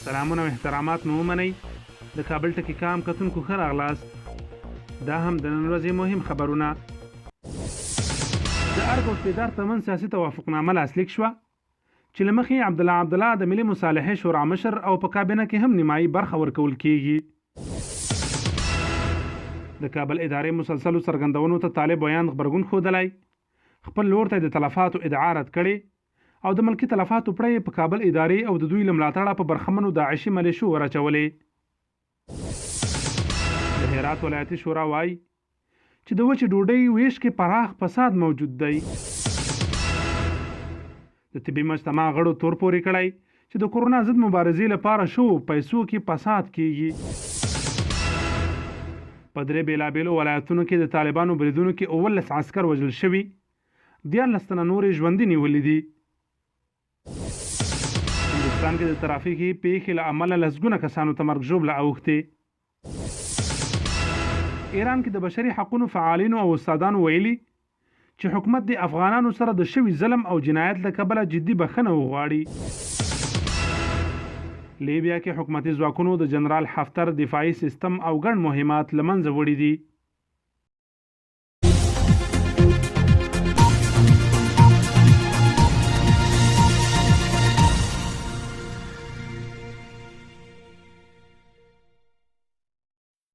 سلامونه او احترامات مو ومنئ. د کابل ټکی کام کتونکو ښه راغلاست. دا هم د نن ورځې مهم خبرونه. د ارګ او سپیدار ترمنځ سیاسي توافقنامه لاسلیک شوه چې له مخې یې عبدالله عبدالله د ملي مصالحې شورا مشر او په کابینه کې هم نیمايي برخه ورکول کېږي. د کابل ادارې مسلسلو څرګندونو ته طالب ویاند غبرګون ښودلی، خپل لور ته یې د تلفاتو ادعا رد کړې او د ملکي تلفاتو پړه یې په کابل ادارې او د دوی له ملاتړه په برخمنو داعشي ملېشو ور اچولې. د هرات ولایتي شورا وايي چې د وچې ډوډۍ وېش کې پراخ فساد موجود دی. د طبي مجتمع غړو تور پورې کړی چې د کورونا ضد مبارزې لپاره شوو پیسو کې فساد کېږي. په درې بېلابېلو ولایتونو کې د طالبانو بریدونو کې 17 عسکر وژل شوي، 13 تنه نور یې ژوندي نیولي دي. هندوستان کې د ترافیکي پیښې له امله لسګونه کسانو ته مرګ ژوبله اوښتې. ایران کې د بشري حقونو فعالینو او استادانو ویلي چې حکومت دې افغانانو سره د شوي ظلم او جنایت له کبله جدي بښنه وغواړي. لیبیا کې حکومتي ځواکونو د جنرال حفتر دفاعي سیستم او ګڼ مهمات له منځه وړي دي.